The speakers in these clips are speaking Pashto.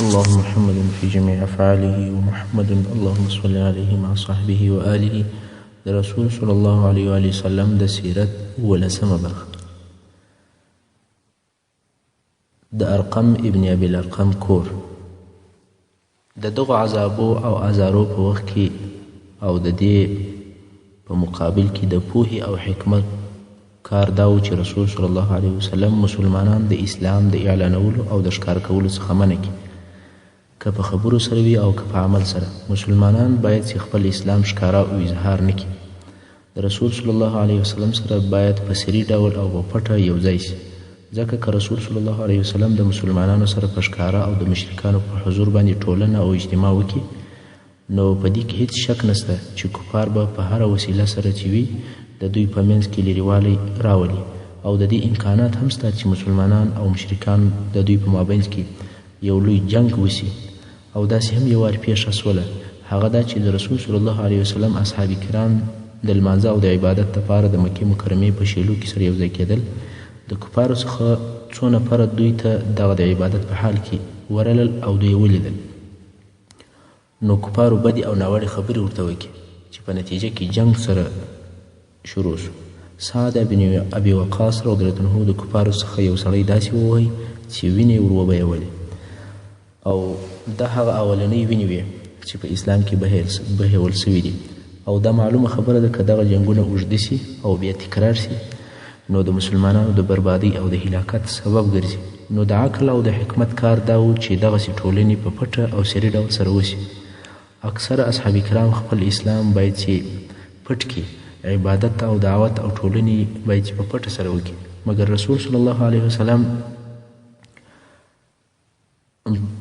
اللهم محمد في جميع أفعاله ومحمد اللهم صل عليه مع صحبه وآله. د رسول صلی الله علیه وآله وسلم د سیرت 17مه برخه. د ارقم ابن ابي الارقم کور. د دغو عذابو او ازارو په وخت کې او د دې په مقابل کې د پوهې او حکمت کار دا و چې رسول صلی الله علیه وسلم مسلمانان د اسلام د اعلانولو او د ښکاره کولو څخه منع کړي، که په خبرو سره وي او که په عمل سره. مسلمانان باید چې خپل اسلام ښکاره او اظهار نه کړي. د رسول صلی الله علیه وسلم سره باید په سري ډول او په پټه یو ځای شي، ځکه که رسول صلی الله علیه وسلم د مسلمانانو سره په ښکاره او د مشرکانو په حضور باندې ټولنه او اجتماع وکړي، نو په دې کې هیڅ شک نشته چې کفار به په هره وسیله سره چې وي د دوی په منځ کې لیرېوالی راولي، او د دې امکانات هم شته چې مسلمانان او مشرکان د دوی په مابینځ کې یو لوی جنګ وشي. او داسې هم یو وار پېښه شوله، هغه دا چې د رسول صلی الله علیه وسلم اصحاب کرام د لمانځه او د عبادت لپاره د مکې مکرمې په شیلو کې سره یو ځای کېدل. د کفارو څخه څو نفره دوی ته دغه د عبادت په حال کې ورلل او دوی یې ولیدل، نو کفارو بدې او ناوړې خبرې ورته وکړې چې په نتیجه کې جنګ سره شروع شو. سعد بن ابي وقاص رضی الله عنه د کفارو څخه یو سړی داسې ووهی چې وینې یې ور وبهیولې، او دا هغه اولنۍ وینې وې چې په اسلام کې بهیول شوي دي. او دا معلومه خبره ده که دغه جنګونه اوږده شي او بیا تکرار شي، نو د مسلمانانو د بربادۍ او د هلاکت سبب ګرځي. نو د عقل او د حکمت کار دا و چې دغسې ټولنې په پټه او سري ډول سره وشي. اکثره اصحاب کرام خپل اسلام باید چې پټ کړي، عبادت او دعوت او ټولنې باید چې په پټه سره وکړي، مګر رسول صلی الله علیه وسلم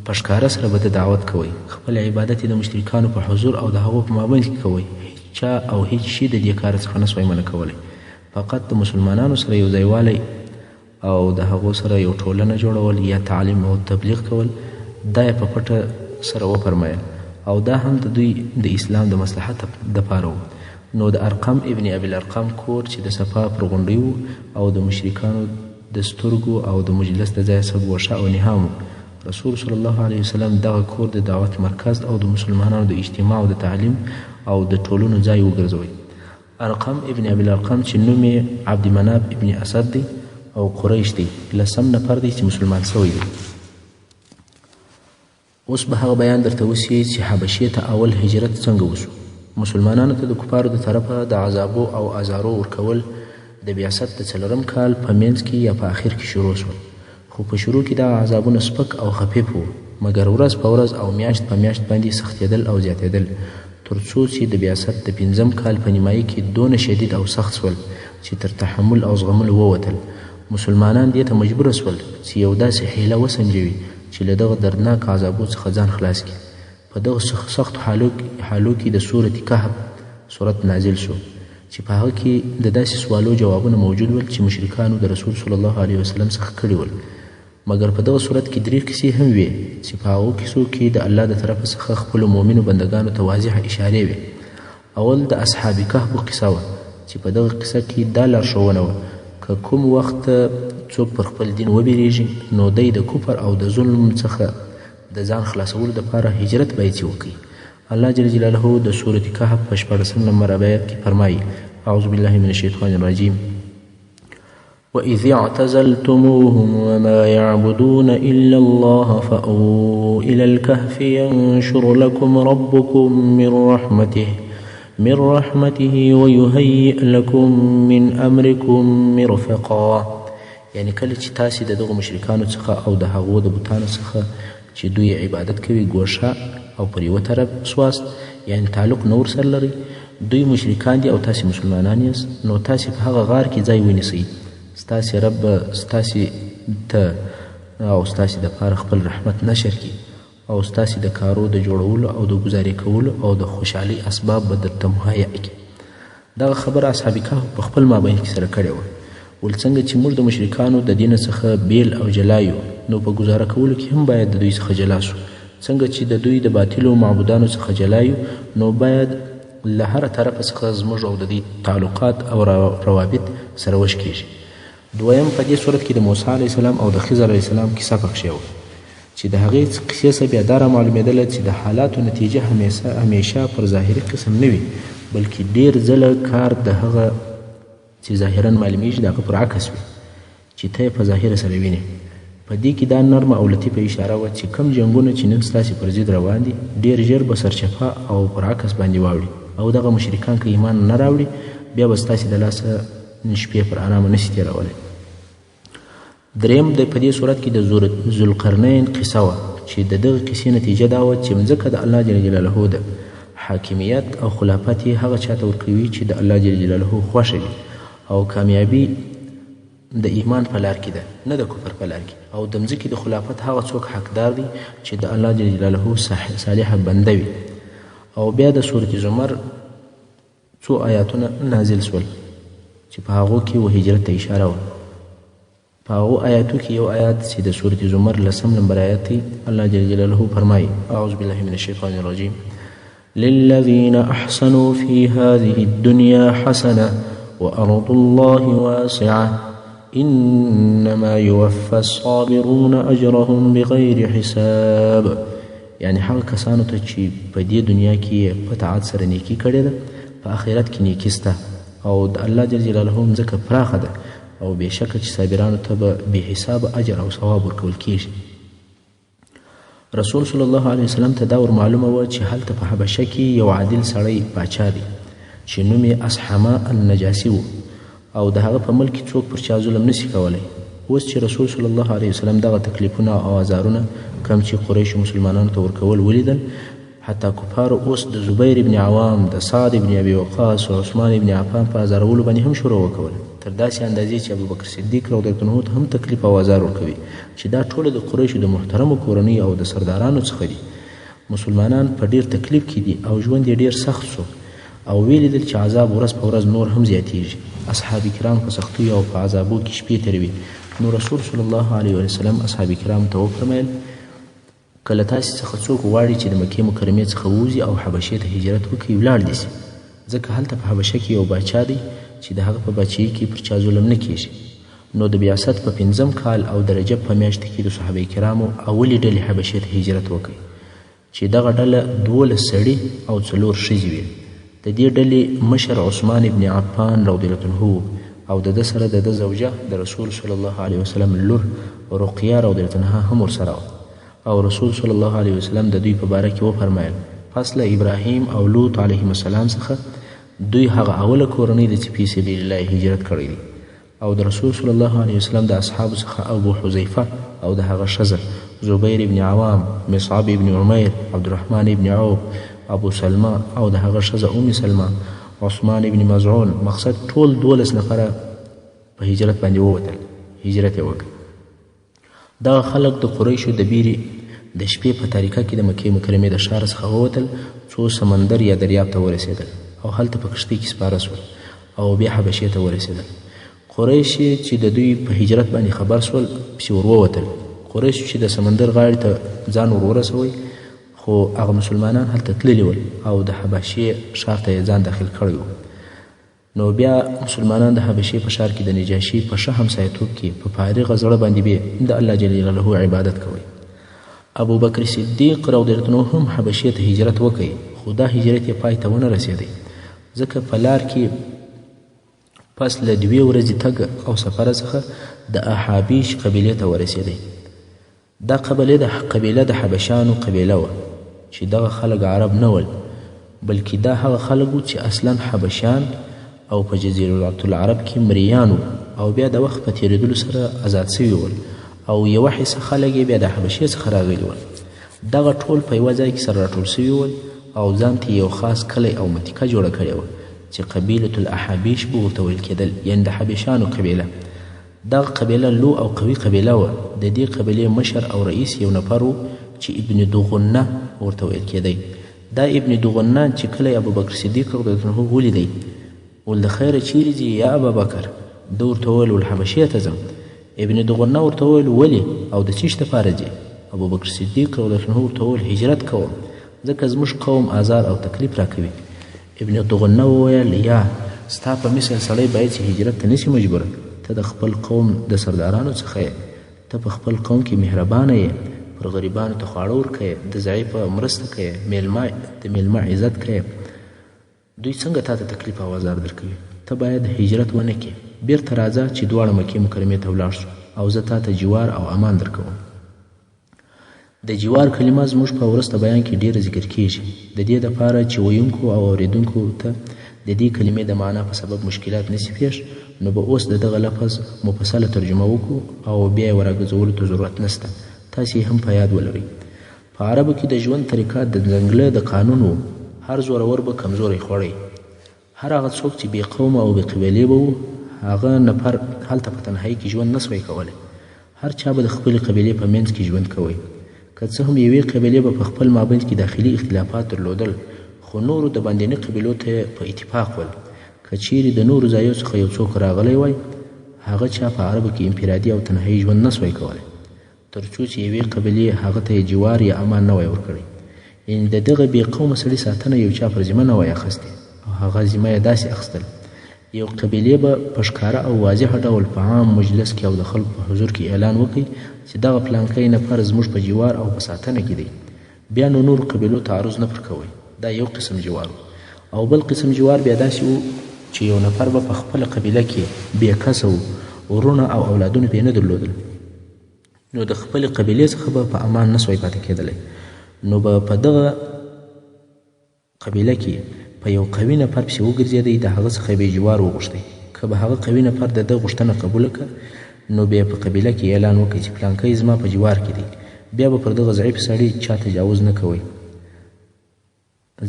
په ښکاره سره به د دعوت کوئ، خپل عبادت یې د مشرکانو په حضور او د هغو په مابین کې کوئ. هیچا او هیڅ شي د دې کار څخه نه سوای منع کولی. فقط د مسلمانانو سره یو ځایوالی او د هغو سره یو ټولنه جوړول یا تعلیم او تبلیغ کول، دا یې په پټه سره وفرمایل، او دا هم د دوی د اسلام د مصلحت دپاره و. نو د ارقم ابن ابي الارقم کور چې د صفا پر غونډۍ و او د مشرکانو د سترګو او د مجلس د ځای څخه ګوښه او نهام و، رسول صلی الله علیه وسلم دغه کور د دعوت مرکز او د مسلمانانو د اجتماع او د تعلیم او د ټولنو ځای وګرځوی. ارقم ابن ابي الارقم چې نوم یې عبد مناف ابن اسد دی او قریش دی، لسم نفر دی چې مسلمان شوی دی. اوس به هغه بیان درته وشي چې حبشې ته اول هجرت څنګه وشو. مسلمانانو ته د کفارو د طرفه د عذابو او ازارو ورکول د بعثت د 4 کال په منځ کې یا په اخر کې شروع شول، خو په شروع کې دغه عذابونه سپک او خفیف وو، مګر ورځ په ورځ او میاشت په میاشت باندې سختېدل او زیاتېدل، تر څو چې د بعثت د 5 کال په نیمایي کې دونه شدید او سخت شول چې تر تحمل او زغملو ووتل. مسلمانان دې ته مجبور شول چې یو داسې حیله وسنجوي چې له دغه دردناک عذابو څخه ځان خلاص کړي. په دغه سختو حالو کې د سورة کهف سورت نازل شو چې په هغه کې د داسې سوالو جوابونه موجود ول چې مشرکانو د رسول صلی الله علیه وسلم څخه کړي ول. مګر په دغه سورت کې 3 قصې هم وې چې په هغو قصو کې د الله د طرفه څخه خپلو مؤمنو بندګانو ته واضحه اشارې وې. اول د اصحاب کهف قصه وه چې په دغه قصه کې دا لارښوونه وه که کوم وخت څوک پر خپل دین وبېرېږي، نو دی د کفر او د ظلم څخه د ځان خلاصولو دپاره هجرت باید چې وکړي. الله جل جلاله د سورة کهف په 16 نمبر آیت کې فرمایي: اعوذ بالله من الشیطان الرجیم، وإذ اعتزلتموهم وما يعبدون إلا الله فأووا إلى الكهف ينشر لكم ربكم من رحمته ويهيئ لكم من أمركم مرفقا. یعنی کله چې تاسې د دغو مشرکانو څخه او د هغو د بتانو څخه چې دوی عبادت کوي ګوښه او پر یوه طرف سواست، یعنی تعلق نه ورسره لرئ، دوی مشرکان دي او تاسې مسلمانان یاست، نو تاسې په هغه غار کې ځای ونیسئ، ستاسې رب به ستاسې ته او ستاسې دپاره خپل رحمت نشر کړي او ستاسې د کارو د جوړولو او د ګزارې کولو او د خوشحالۍ اسباب به درته مهیا کړي. دغه خبره اصحاب کهف په خپل مابین کې سره کړې وه، ول څنګه چې موږ د مشرکانو د دین څخه بیل او جلا یو، نو په ګزاره کولو کې هم باید د دوی څخه جلا شو. څنګه چې د دوی د باطلو معبودانو څخه جلا یو، نو باید له هره طرفه څخه زموږ او د دوی تعلقات او روابط سره وشکېږي. دویم، په دې صورت کې د موسی علیه السلام او د خضر علیه السلام کیسه پکښې وه چې د هغې قصې څخه بیا دا را معلومېدله چې د حالاتو نتیجه همیشه پر ظاهري قسم نه وي، بلکې ډېر ځله کار د هغه چې ظاهرا معلومیږي د هغه پر عکس وي چې ته یې په ظاهره سره وینې. په دې کې دا نرمه او لطیفه اشاره وه چې کم جنګونه چې نن ستاسې پر ضد روان دي ډېر ژر به سرچپه او پر عکس باندې واوړي، او دغه مشرکان که ایمان نه راوړي بیا به ستاسې د لاسه شپې پر ارامه نشي تېرولی. دریم د په دې صورت کې د ذوالقرنین قصه وه چې د دغه قصې نتیجه دا وه چې مځکه د الله جل جلاله ده، حاکمیت او خلافت یې هغه چاته ورکوي چې د الله جل جلاله خوښه وي، او کامیابي د ایمان په لار کې ده نه د کفر په لار کې، او د مځکې د خلافت هغه څوک حقدار دی چې د الله جل جلاله صالح بنده وي. او بیا د سورة زمر څو آیاتونه نازل سول چې په هغو کې و هجرت ته اشاره وه. په هغو آیاتو کې یو آیات چې د سورة زمر لسم نمبر آیات دی، الله جل جلاله فرمایي: اعوذ بالله من الشیطان الرجیم، للذین احسنوا في هذه الدنيا حسنة وأرض الله واسعة إنما يوفى الصابرون أجرهم بغير حساب. یعنی هغه کسانو ته چې په دې دنیا کې یې په طاعت سره نیکي کړې ده، په آخرت کې نیکي سته، او د الله جل جلاله مځکه پراخه ده، او بېشکه چې صابرانو ته به بې حسابه اجر او ثواب ورکول کیږي. رسول صلی الله علیه وسلم ته دا ور معلومه وه چې هلته په حبشه کې یو عادل سړی پاچا دی چې نوم یې اصحمه النجاسي و، او د هغه په ملک کې څوک پر چا ظلم نشي کولی. اوس چې رسول صلی الله علیه وسلم دغه تکلیفونه او آزارونه کم چې قریشو مسلمانانو ته ورکول ولیدل، حتی کفارو اوس د زبیر ابن عوام، د سعد ابن ابي وقاص او عثمان ابن عفان په آزارولو باندې هم شروع وکول، تر داسې اندازې چې ابوبکر صدیق رضی الله عنه ته هم تکلیف او آزار ورکوي، چې دا ټوله د قریشو د محترمو کورنۍ او د سردارانو څخه دي. مسلمانان په ډېر تکلیف کې دي او ژوند یې ډېر سخت سو، او ویې لیدل چې عذاب ورځ په ورځ نور هم زیاتیږي. اصحاب کرام په سختیو او په عذابو کې شپې تېروي. نو رسول صلی الله علیه وسلم اصحاب کرام ته وفرمایل: که له تاسې څخه څوک غواړي چې د مکې مکرمې څخه ووځي او حبشې ته هجرت وکړي، ولاړ دې سي، ځکه هلته په حبشه کې یو باچا دی چې د هغه په باچایي کې پر چا ظلم نه کیږي. نو د بعثت په پنځم کال او د رجب په میاشت کې د صحابه کرامو اولې ډلې حبشې ته هجرت وکړ، چې دغه ډله 12 سړي او 4 ښځې وې. د دې ډلې مشر عثمان ابن عفان رضی الله عنه او د ده سره د ده زوجه د رسول صلی الله علیه وسلم لور رقیه رضی الله عنها هم ورسره وه. او رسول صلی الله علیه وسلم د دوی په باره کې وفرمایل: پس له ابراهیم او لوط علیهم السلام څخه دوی هغه اوله کورنۍ ده چې فی سبیل الله هجرت کړی دی. او د رسول صلی الله علیه وسلم د اصحابو څخه ابو حذیفه او د هغه ښځه زبیر ابن عوام، مصعب ابن عمیر، عبدالرحمن ابن عوف، ابو سلمه او د هغه ښځه ام سلمه، عثمان ابن مظعون، مقصد ټول 12 نفره په هجرت باندې ووتل، هجرت یې وکړ. دغه خلک د قریشو د بیرې د شپې په تاریکه کې د مکې مکرمې د ښار څخه ووتل، څو سمندر یا دریاب ته ورسېدل او هلته په کښتۍ کې سپاره سول او بیا حبشې ته ورسېدل. قریش چې د دوی په هجرت باندې خبر سول پسې ور ووتل. قریش چې د سمندر غاړې ته ځان ور ورسوی، خو هغه مسلمانان هلته تللي ول او د حبشې ښار ته یې ځان داخل کړی و. نو بیا مسلمانان د حبشې په ښار کې د نجاشي په ښه همسایتوب کې په فارغه زړه باندې بې د الله جل جلاله عبادت کوي. ابوبکر صدیق رضی الله عنه هم حبشې ته هجرت وکړ، خو دا هجرت یې پای ته ونه رسېدی، ځکه په لار کې پس له 2 ورځې تګ او سفر څخه د احابیش قبیلې ته ورسېدی. دا قبیله د حبشانو قبیله وه چې دغه خلک عرب نه ول، بلکې دا هغه خلک وو چې اصلا حبشان او په جزیرة العرب کې مریان وو او بیا د وخت په تېرېدلو سره ازاد سوي ول، او یوه حصه خلک یې بیا د حبشې څخه راغلي ول. دغه ټول په یوه ځای کې سره راټول سوي ول او ځان ته یې یو خاص کلی او منطقه جوړه کړې وه چې قبیلة الاحابیش به ورته ویل کېدل، یعنې د حبشانو قبیله. دغه قبیله لو او قوي قبیله وه. د دې قبیلې مشر او رئیس یو نفر و چې ابن دغنه ورته ویل کېدی. دا ابن دغنه چې کله یې ابوبکر صدیق رضی الله عنه ولیدی، ول د خیره چیرې ځي یا ابابکر؟ ده ورته وویل ول حبشې ته ځم. ابن دغنه ورته وویل ولې او د څه شي دپاره ځې؟ ابوبکر صدیق رضی الله عنه ورته وویل هجرت کوم، ځکه زموږ قوم آزار او تکلیف راکوي. ابن دغنه وویل یا ستا په مثل سړی باید چې هجرت ته نشي مجبوره، ته د خپل قوم د سردارانو څخه یې، ته په خپل قوم کې مهربانه یې، پر غریبانو ته خواړه ورکوې، د ضعیفه مرسته کوې، میلمه د میلمه عزت کوې، دوی څنګه تاته تکلیف او ازار درکوي؟ ته باید هجرت ونه کړې، بیرته راځه چې دواړه مکې مکرمې ته ولاړ شو او زه تاته جوار او امان درکوم. د جوار کلمه زموږ په وروسته بیان کې ډیره ذکر کیږي، د دې دپاره چې ویونکو او اوریدونکو ته د دې کلمې د معنا په سبب مشکلات نسی پیښ، نو به اوس د دغه لفظ مفصله ترجمه وکړو او بیا یې وراګرځولو ته ضرورت نشته، تاسې یې هم په یاد ولرئ. په عربو کې د ژوند طریقه د ځنګله د قانون و، هر زورور به کمزوری خوړی. هر هغه څوک چې بې قومه او بې قبیلې به وو، هغه نفر هلته په تنهایی کې ژوند نه سوای کولی. هر چا به د خپلې قبیلې په منځ کې ژوند کوی. که څه هم یوې قبیلې به په خپل مابین کې داخلي اختلافات درلودل، خو نورو د باندني قبیلو ته په اتفاق ول. که چیرې د نورو ځایو څخه یو څوک راغلی وای، هغه چا په عربو کې انفرادي او تنهایی ژوند نه سوای کولی، تر څو چې یوې قبیلې هغه ته یې جوار یا امان نه وای ورکړی. یعنې د دغه بې قومه سړي ساتنه یو چا پر ذمه نه وای اخیستې، او هغه ذمه یې داسې اخیستل. یو قبیلې به په ښکاره او واضح ډول په عام مجلس کې او د خلکو په حضور کې اعلان وکړي چې دغه پلانکی نفر زموږ په جوار او په ساتنه کې دی، بیا نو نورو قبیلو تعرض نه پر کوي. دا یو قسم جوار و. او بل قسم جوار بیا داسې و چې یو نفر به په خپله قبیله کې بې کسه و، وروڼه او اولادونه به یې نه درلودل، نو د خپلې قبیلې څخه به په امان نه سوای پاتې کېدلی، نو به په دغه قبیله کې په یو قوي نفر پسې وګرځېدی، د هغه څخه به یې جوار وغوښتی. که به هغه قوي نفر د ده غوښتنه قبوله کړه، نو به یې په قبیله کې اعلان وکړي چې پلانکی زما په جوار کې دی، بیا به پر دغه ضعیف سړي چا تجاوز نه کوي،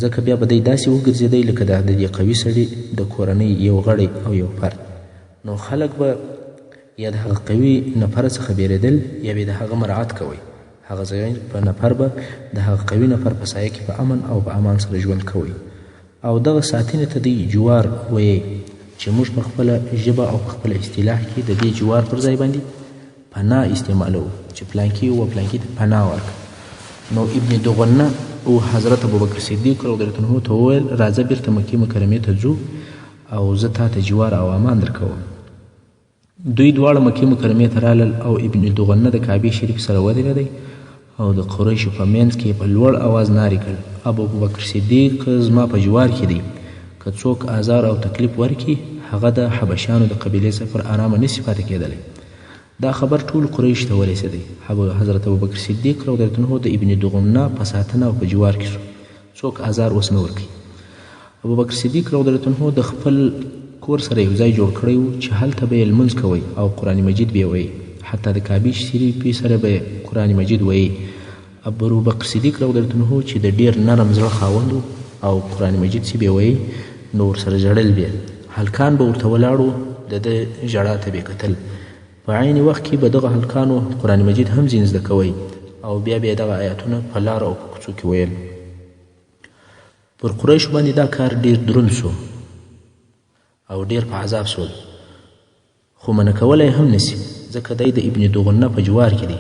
ځکه بیا به دی داسې وګرځېدی لکه د دې قوي سړي د کورنۍ یو غړی او یو فرد. نو خلک به یا د هغه قوي نفر څخه بیرېدل یا به د هغه مراعات کوي. هغه ضعیف نفر به د هغه قوي نفر په سایه کې په امن او په امان سره ژوند کوي. او دغه ساتنې ته دی جوار ویی چې موږ په خپله ژبه او په خپله اصطلاح کې د دې جوار پر ځای باندې پناه استعمالوو چې پلانکي و پلانکي ته پناه ورکړه. نو ابن دغنه او حضرت ابوبکر صدیق رضی الله عنه ته وویل، راځه بیرته مکې مکرمې ته ځو او زه تا ته جوار او امان درکوم. دوی دواړه مکې مکرمې ته رالل او ابن دغنه د کعبې شریف سره ودرېدی او د قریشو په منځ کې په لوړ اواز نارې کړ، ابوبکر صدیق زما په جوار کې دی، که څوک ازار او تکلیف ورکړي هغه د حبشیانو د قبیلې څخه پر ارامه نشي پاتې کېدلی. دا خبر ټول قریش ته ورسېدی. حضرت ابوبکر صدیق رضی الله عنه د ابن دغنه په ساتنه او په جوار کې شو، څوک ازار اوس نه ورکوي. ابوبکر صدیق رضی الله عنه د خپل کور سره یو ځای جوړ کړی و چې هلته به یې لمونځ کوی او قرآن مجید به یې ویی، حتی د کعبې شریفې سره به یې قرآن مجید ویی. ابوبکر صدیق رضی الله عنه چې د ډېر نرم زړه خاوند و او قرآن مجید چې به یې ویی نو ورسره ژړل به یې، هلکان به ورته ولاړ وو، د ده ژړا ته به یې کتل. په عین وخت کې به دغه هلکانو قرآن مجید هم ځین زده کوی او بیا به یې دغه آیاتونه په لارو او په کوڅو کې ویل. پر قریشو باندې دا کار ډېر دروند شو او ډېر په عذاب شول، خو منع کولی هم نشي، ځکه دی د ابن دغنه په جوار کې دی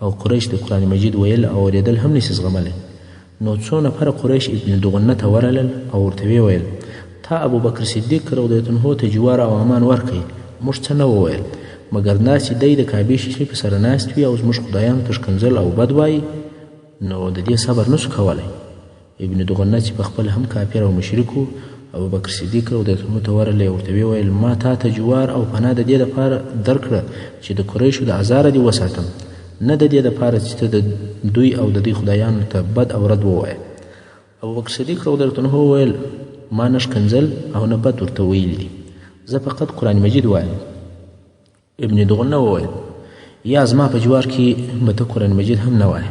او قریش د قرآن مجید ویل او اورېدل هم نشي زغملی. نو څو نفره قریش ابن دغنه ته ورغلل او ورته ویې ویل، تا ابوبکر صدیق رضی الله عنه ته جوار او امان ورکړئ، موږ څه نه وویل، مګر دا چې دی د کعبې شریفې سره ناست وي او زموږ خدایانو ته ښکنځل او بد وایي، نو د دې صبر نشو کولی. ابن دغنه چې په خپل هم کافر او مشرک و، ابوبکر صدیق رضی الله عنه ته ورغلی او ورته ویې ویل، ما تا ته جوار او پناه د دې دپاره درکړه چې د قریشو د ازاره دې وساتم، نه د دې دپاره چې ته د دوی او د دوی خدایانو ته بد او رد ووایې. ابوبکر صدیق رضی الله عنه وویل، ما نه ښکنځل او نه بد ورته ویلي دي، زه فقط قرآن مجید وایم. ابن دغنه وویل، یا زما په جوار کې به ته قرآن مجید هم نه وایې.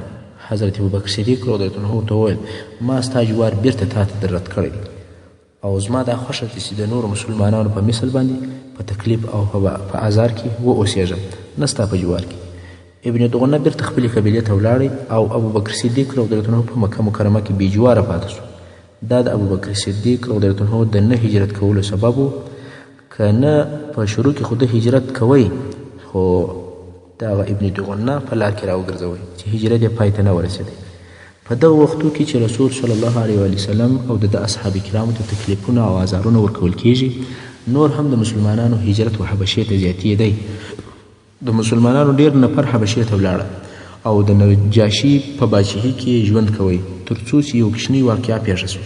حضرت ابوبکر صدیق رضی الله عنه ورته وویل، ما ستا جوار بیرته تا ته در رد کړی دی او زما دا خوښه ده چې د نورو مسلمانانو په مثل باندې په تکلیف او په ازار کې و اوسېږم، نه ستا په جوار کې. ابن دغنه بیرته خپلې قبیلې ته ولاړی او ابوبکر صدیق رضی الله عنه په مکه مکرمه کې بې جواره پاتې شو. دا د ابوبکر صدیق رضی الله عنه د نه هجرت کولو سبب و، که نه په شروع کې خو ده هجرت کوی، خو دغه ابن دغنه په لار کې راوګرځوی چې هجرت یې پای ته نه ورسېدی. په دغه وختو کې چې رسول صلی الله علیه وسلم او د ده اصحاب کرامو ته تکلیفونه او ازارونه ورکول کیږي، نور هم د مسلمانانو هجرت و حبشې ته زیاتېدی. د مسلمانانو ډېر نفر حبشې ته ولاړل او د نجاشي په باچهي کې یې ژوند کوی، تر څو چې یو کوچنۍ واقعه پېښه شوه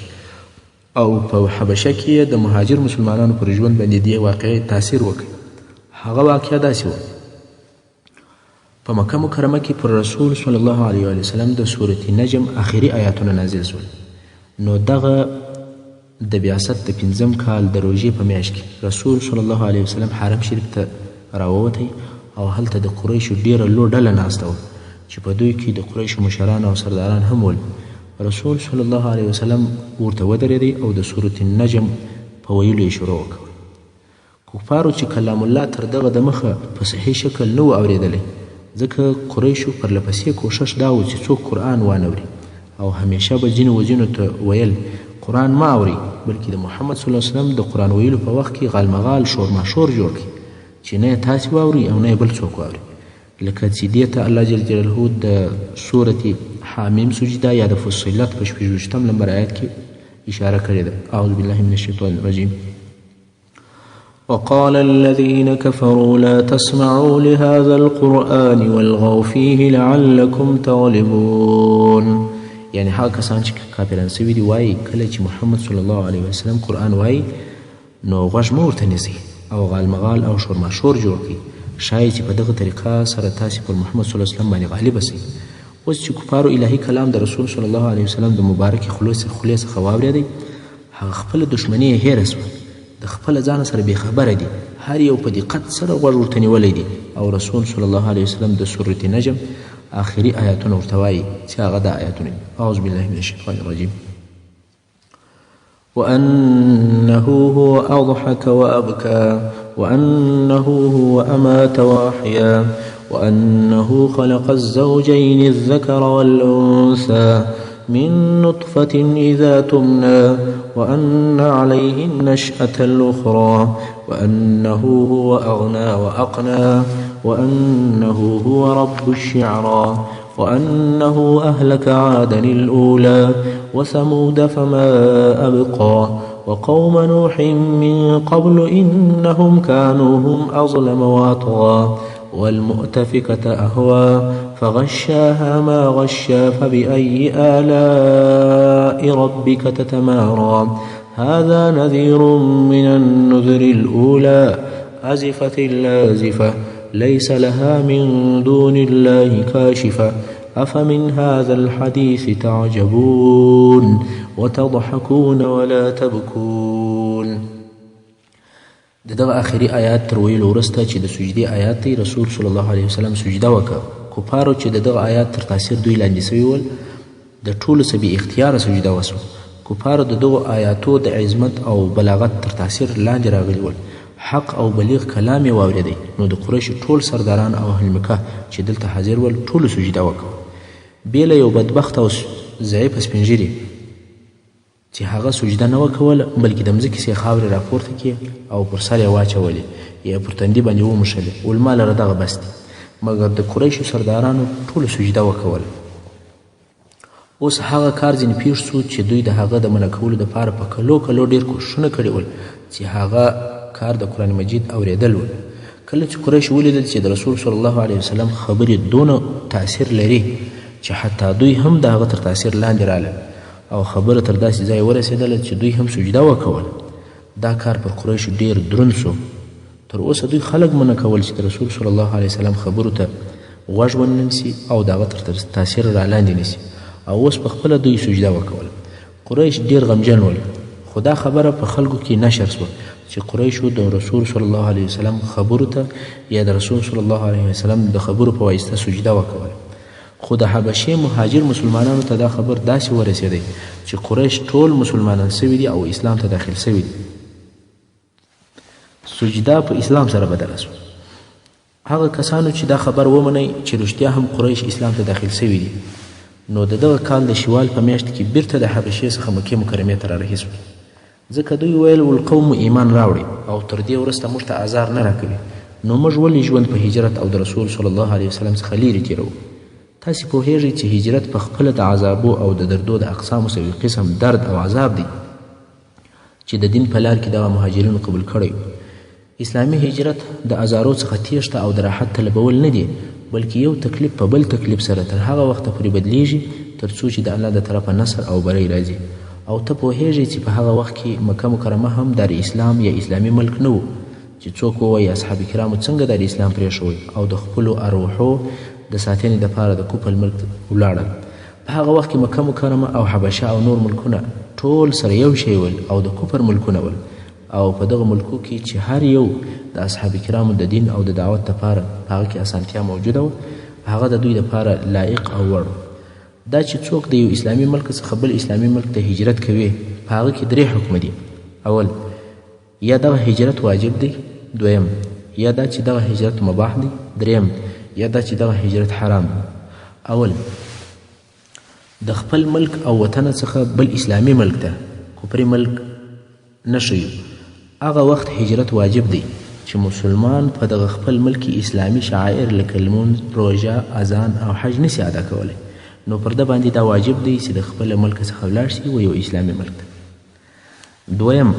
او په حبشه کې یې د مهاجر مسلمانانو پر ژوند باندې دې واقعې تاثیر وکړ. هغه واقعه داسې وه: په مکه مکرمه کې پر رسول صلی الله علیه وسلم د سورة نجم آخري آیاتونه نازل شول. نو دغه د بعثت د پنځم کال د روژې په میاشت کې رسول صلی الله علیه وسلم حرم شریف ته راووتی او هلته د قریشو ډېره لو ډله ناسته وه چې په دوی کې د قریشو مشران او سرداران هم ول. رسول صلی الله علیه وسلم ورته ودرېدی او د سورة النجم په ویلو یې شروع وکړه. کفارو چې کلام الله تر دغه د مخه په صحیح شکل نه و اورېدلی، ځکه قریشو پرله پسې کوښښ دا و چې څوک قرآن وانه وري او همیشه به ځینو وځینو ته ویل قرآن مه اورئ، بلکې د محمد صلی الله علیه وسلم د قرآن ویلو په وخت کې غالمغال شورماشور جوړ کړئ چې نه یې تاسې واورئ او نه یې بل څوک واوري، لکه چې دې ته الله جل جلاله د سورة حامیم سجده یا د فصلت په 26 لمبر آیت کې اشاره کړې ده. اعوذ بالله من الشیطان الرجیم. وقال الذين كفروا لا تسمعوا لهذا القرآن والغوا فيه لعلكم تغلبون. یعنی هغه کسان چې کافران سوي دي وایي کله چې محمد صلی الله علیه وسلم قرآن وایي نو غوږ مه ورته نیسئ او غالمغال او شورماشور جوړ کړئ، ښایي چې په دغه طریقه سره تاسې پر محمد صلی الله علیه وسلم باندې غالبه سئ. اوس چې کفارو الهي کلام د رسول صلی الله علیه وسلم د مبارکې خولې څخه واورېدی، هغه خپله دښمني یې هېره سوه، د خپله ځانه سره بې خبره دي، هر یو په دقت سره غوږ ورته نیولی دی او رسول صلی الله علیه وسلم د سورة نجم آخري آیاتونه ورته وایي چې هغه دا آیاتونه دي. اعوذ بالله من الشیطان الرجیم. وأنه هو أضحك وأبكى وأنه هو أمات وأحيا وأنه خلق الزوجين الذكر والأنثى من نطفة إذا تمنى وأن عليه النشأة الأخرى وأنه هو أغنى وأقنى وأنه هو رب الشعرى وأنه أهلك عادا الأولى وثمود فما أبقى وقوم نوح من قبل إنهم كانوا هم أظلم وأطغى والمؤتفكة أهوى فغشاها ما غشا فبأي آلاء ربك تتمارى هذا نذير من النذر الأولى أزفت اللازفة ليس لها من دون الله كاشفة أفمن هذا الحديث تعجبون وتضحكون ولا تبكون. د دغه آخري آیات تر ویلو وروسته چې د سجدې آیات دی، رسول صلی الله علیه وسلم سجده وکړه. کفارو چې د دغه آیات تر تاثیر دوی لاندې سوي ول، د ټولو څخه بې اختیاره سجده وسوه. کفارو د دغو آیاتو د عظمت او بلاغت تر تاثیر لاندې راغلي ول، حق او بلیغ کلام یې واورېدی. نو د قریشو ټول سرداران او اهل مکه چې دلته حاضر ول ټولو سجده وکړه، بې له یو بدبخت او ضعیفه سپین ږیري چې هغه سجده نه وکوله، بلکې د مځکې څخه خاورې راپورته کړې او پر سر یې واچولې یا پر تندي باندې وموښلې، علما لره دغه بس دي. مګر د قریشو سردارانو ټولو سجده وکوله. اوس هغه کار ځینې پېښ سو چې دوی د هغه د منع کولو دپاره په کلو کلو ډېر کوښښونه کړي ول، چې هغه کار د قرآن مجید اورېدل ول. کله چې قریش ولیدل چې د رسول صلی الله علیه وسلم خبرې دونه تاثیر لري چې حتی دوی هم د هغه تر تاثیر لاندې رالل او خبره تر داسې ځای ورسېدله چې دوی هم سجده وکوله، دا کار پر قریشو ډېر دروند سو. تر اوسه دوی خلک منع کول چې د رسول صلی الله علیه وسلم خبرو ته غوږ ونه نیسي او د هغه تر تاثیر را لاندې نیسي، او اوس په خپله دوی سجده وکوله. قریش ډېر غمجن ول، خو دا خبره په خلکو کې نشر سوه چې قریشو د رسول صلی الله علیه وسلم خبرو ته یا د رسول صلی الله علیه وسلم د خبرو په واسطه سجده وکوله. خو د حبشې مهاجر مسلمانانو ته دا خبر داسې ورسېدی چې قریش ټول مسلمانان سوي دي او اسلام ته داخل سوي دي. سجده په اسلام سره بدله سوه. هغه کسانو چې دا خبر ومنئ چې رښتیا هم قریش اسلام ته داخل سوي دي، نو د دغه کال د شوال په میاشت کې بیرته د حبشې څخه مکې مکرمې ته رارهي سول، ځکه دوی ویل ول قوم مو ایمان راوړی او تر دې وروسته موږ ته ازار نه راکوي، نو موږ ولې ژوند په هجرت او د رسول صلی الله علیه وسلم څخه لیرې تېروو؟ تاسې پوهېږئ چې هجرت په خپله د عذابو او د دردو د اقسامو څخه یو قسم درد او عذاب دی چې د دین په لار کې دغه مهاجرینو قبول کړی. اسلامي هجرت د ازارو څخه تېښته او د راحت طلبول نه دي، بلکې یو تکلیف په بل تکلیف سره تر هغه وخته پورې بدلیږي تر څو چې د الله د طرفه نصر او بری راځي. او ته پوهیږې چې په هغه وخت کې مکه مکرمه هم دار اسلام یا اسلامي ملک نه و چې څوک ووایي اصحاب کرامو څنګه دار اسلام پرېښوی او د خپلو اروحو د ساتنې دپاره د کفر ملک ته ولاړل. په هغه وخت کې مکه مکرمه او حبشه او نور ملکونه ټول سره یو شی ول او د کفر ملکونه ول او په دغه ملکو کې چې هر یو د اصحاب کرامو د دین او د دعوت دپاره په هغه کې اسانتیا موجوده وه هغه د دوی دپاره لایق او وړ. دا چې څوک د یو اسلامي ملک څخه بل اسلامي ملک ته هجرت کوي په هغه کې درې حکمه دي. اول، یا دغه هجرت واجب دی. دویم، یا دا چې دغه هجرت مباح دی. دریم، یا دا چې دغه هجرت حرام دی. اول، د خپل ملک او وطن څخه بل اسلامي ملک ته، کفري ملک نه ښیو، هغه وخت هجرت واجب دی چې مسلمان په دغه خپل ملک کې اسلامي شعائر لکه لمونځ، روژه، اذان او حج نسی ادا کولی، نو پر ده باندې دا واجب دی چې د خپل ملک څخه ولاړ شي و یو اسلامي ملک ته. دویم،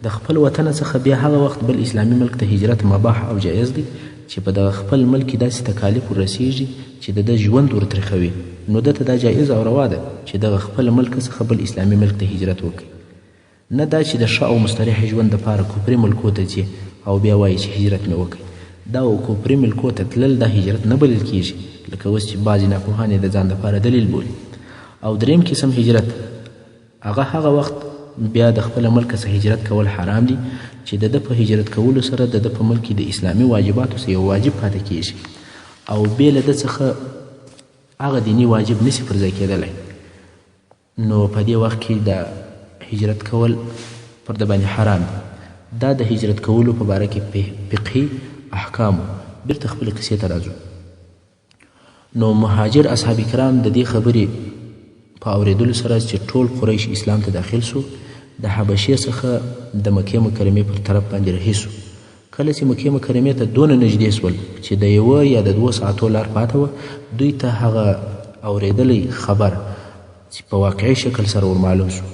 د خپل وطن څخه بیا هغه وخت بل اسلامي ملک ته هجرت مباح او جایز دی چې په دغه خپل ملک کې داسې تکالیف ورسیږي چې د ده ژوند ورترخوي، نو ده ته دا جایز او روا ده چې دغه خپل ملک څخه بل اسلامي ملک ته هجرت وکړي، نه دا چې د ښه او مستريح ژوند دپاره کفري ملکو ته ځي او بیا وایي چې هجرت مې وکړ. دا و کفري ملکو ته تلل دا هجرت نه بلل کیږي لکه اوس چې بعضې ناپوهان یې د ځان دپاره دلیل بولي. او دریم قسم هجرت هغه هغه وخت بیا د خپل ملک څخه هجرت کول حرام دي چې د ده په هجرت کولو سره د ده په ملک کې د اسلامي واجباتو څخه یو واجب پاتې کیږي او بې له ده څخه هغه دیني واجب نسی پر ځای کېدلی، نو په دې وخت کې د هجرت کول پر ده باندې حرام دي. دا د هجرت کولو په باره کې فقهي احکام. بیرته خپلې قصې ته راځو. نو مهاجر اصحاب کرام د دې خبرې په اورېدلو سره چې ټول قریش اسلام ته داخل سو، د حبشې څخه د مکې مکرمې پر طرف باندې رهي سو. کله چې مکې مکرمې ته دونه نږدې سول چې د یوه یا د دوو ساعتو لار پاته وه، دوی ته هغه اورېدلی خبر چې په واقعي شکل سره ور معلوم سو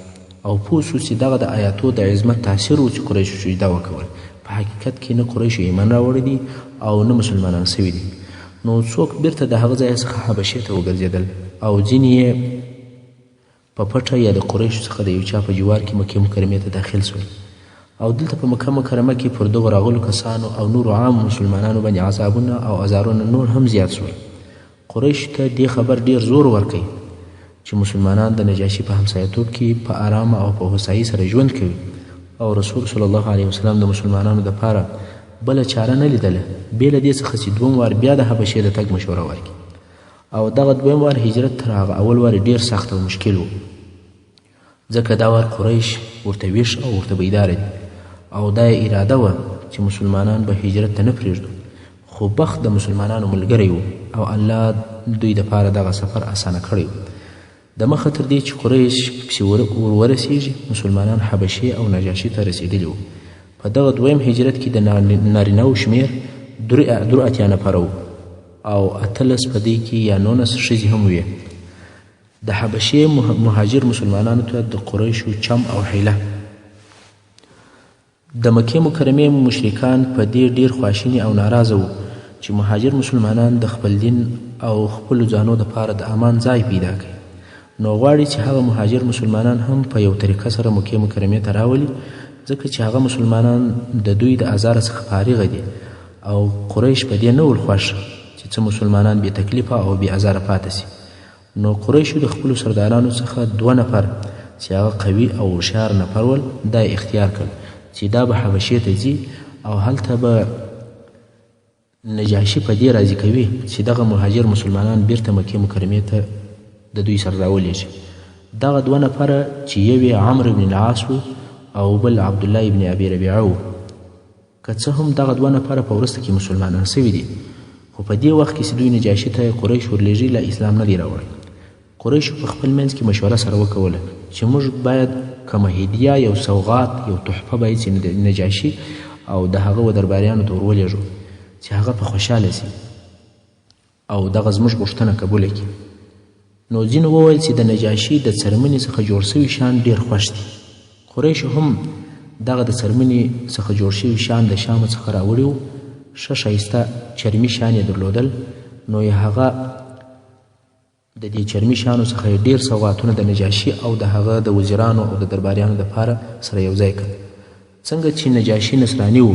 او پوه سو چې دغه د آیاتو د عظمت تاثیر و چې قریشو سجده وکول. په حقیقت کې نه قریشو ایمان راوړی دي او نه مسلمانان سوي دي. نو څوک بیرته د هغه ځای څخه حبشې ته وګرځېدل او ځینې یې په پټه یا د قریشو څخه د یو چا په جوار کې مکې مکرمې ته داخل سول. او دلته په مکه مکرمه کې پر دغو راغلو کسانو او نورو عام مسلمانانو باندې عذابونه او ازارونه نور هم زیات سول. قریشو ته دې خبر ډېر زور ورکړ چې مسلمانان د نجاشي په همسایتوب کې په آرامه او په هوسایي سره ژوند کوي او رسول صلی الله علیه وسلم د مسلمانانو دپاره بله چاره نه لیدله بې له دې څخه چې دویم وار بیا د حبشې د تګ مشوره ورکړي. او دغه دویم وار هجرت تر هغه اول وار ډېر سخت او مشکل و، ځکه دا وار قریش ورته ویښ او ورته بیداره دي او دا یې اراده وه چې مسلمانان به هجرت ته نه پرېږدو، خو بخت د مسلمانانو ملګری و او الله دوی دپاره دغه سفر اسانه کړی و. د مخه تر دې چې قریش پسې ور ورسیږي، مسلمانان حبشې او نجاشي ته رسېدلي وو. په دغه دویم هجرت کې د نارینهو شمېر 83 نفره و او 18 په دې کې یا 19 ښځې هم وې. د حبشې مهاجر مسلمانانو ته د قریشو چم او حیله. د مکې مکرمې مشرکان په دې ډېر خواشیني او ناراضه وو چې مهاجر مسلمانان د خپل دین او خپلو ځانو دپاره د امان ځای پیدا کوي، نو غواړي چې هغه مهاجر مسلمانان هم په یو طریقه سره مکې مکرمې ته راولي، ځکه چې هغه مسلمانان د دوی د ازاره څخه فارغه دي او قریش په دې نه ول خوښ چې څه مسلمانان بې تکلیفه او بې ازاره پاته سي. نو قریشو د خپلو سردارانو څخه دوه نفر چې هغه قوي او هوښیار نفر ول دا یې اختیار کړ چې دا به حبشې ته ځي او هلته به نجاشي په دې راضي کوي چې دغه مهاجر مسلمانان بیرته مکې مکرمې ته د دوی سره راولېږي. دغه دوه نفره چې یو یې عمرو بن العاص و او بل عبدالله بن ابي ربیعه و. که څه هم دغه دوه نفره په وروسته کې مسلمانان سوي دي، خو په دې وخت کې چې دوی نجاشي ته قریش ورلېږي لا اسلام نه دی راوړی. قریشو په خپل منځ کې مشوره سره وکوله چې موږ باید کومه هدیه، یو سوغات، یو تحفه باید چې نجاشي او د هغه و درباریانو ته ورولېږو چې هغه په خوشحاله سي او دغه زموږ غوښتنه قبوله کړي. نو ځینو وویل چې د نجاشي د څرمنې څخه جوړ سوي شیان ډېر خوښ دي. قریشو هم دغه د څرمنې څخه جوړ شوي شیان د شامه څخه راوړي وو، ښه ښایسته چرمي شیان یې درلودل. نو یې هغه د دې چرمي شیانو څخه یې ډېر سوغاتونه د نجاشي او د هغه د وزیرانو او د درباریانو دپاره سره یو ځای کړل. څنګه چې نجاشي نصراني و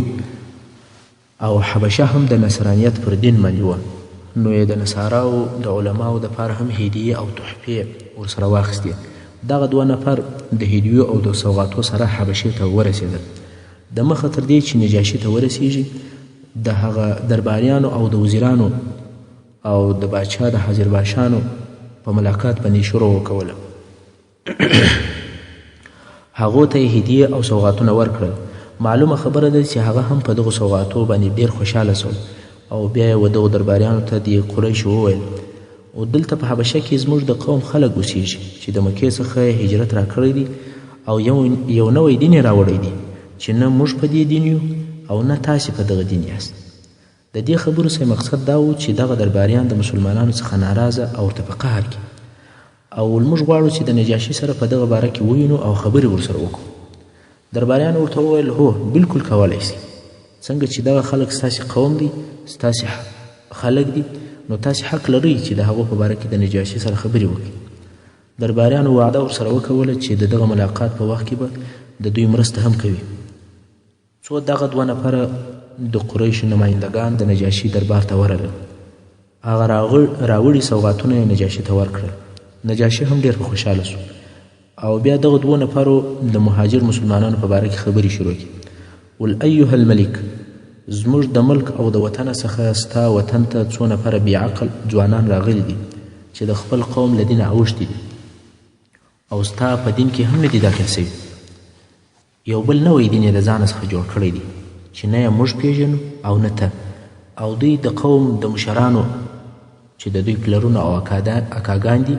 او حبشه هم د نصرانیت پر دین باندې وه، نو یې د نصاراو د علماوو دپاره هم هدیې او تحفې ورسره واخیستې. دغه دوه نفر د هدیو او د سوغاتو سره حبشې ته ورسېدل. د مخه تر دې چې نجاشي ته ورسېږي، د هغه درباریانو او د وزیرانو او د باچا د حاضر باشانو په ملاقات باندې شروع وکوله. هغو ته یې هدیې او سوغاتونه ورکړل. معلومه خبره ده چې هغه هم په دغو سوغاتو باندې ډېر خوشحاله شول او بیا یې و دغو درباریانو ته دې قریشو وویل، او دلته په حبشه کې زموږ د قوم خلک اوسیږي چې د مکې څخه یې هجرت راکړی دی او یو نوی دین یې راوړی دی چې نه موږ په دې دین یو او نه تاسې په دغه دین یاست. د دې خبرو څخه مقصد دا و چې دغه درباریان د مسلمانانو څخه ناراضه او ورته په قهر کې او موږ غواړو چې د نجاشي سره په دغه باره کې ووینو او خبرې ورسره وکړو. درباریانو ورته وویل، هو بالکل کولی شئ، څنګه چې دغه خلک ستاسې قوم دی، ستاسې خلک دي، نو تاسې حق لرئ چې د هغو په باره کې د نجاشي سره خبرې وکړئ. درباریانو وعده ورسره وکوله چې د دغه ملاقات په وخت کې به د دوی مرسته هم کوي. څو دغه دوه نفره د قریشو نمایندګان د نجاشي دربار ته ورغلل. هغه راوړي سوغاتونه یې نجاشي ته ورکړل. نجاشي هم ډېر په خوشحاله شو او بیا دغه دوو نفرو د مهاجر مسلمانانو په باره کې خبرې شروع کړې. ول ایها الملک، زموږ د ملک او د وطنه څخه ستا وطن ته څو نفره بې عقل ځوانان راغلي دي چې د خپل قوم له دینه اوښتي دي او ستا په دین کې هم نه دي داخل شوي. یو بل نوی دین یې د ځانه څخه جوړ کړی دی چې نه یې موږ پېژنو او نه ته. او دوی د قوم د مشرانو چې د دوی پلرونه او اکاګان دي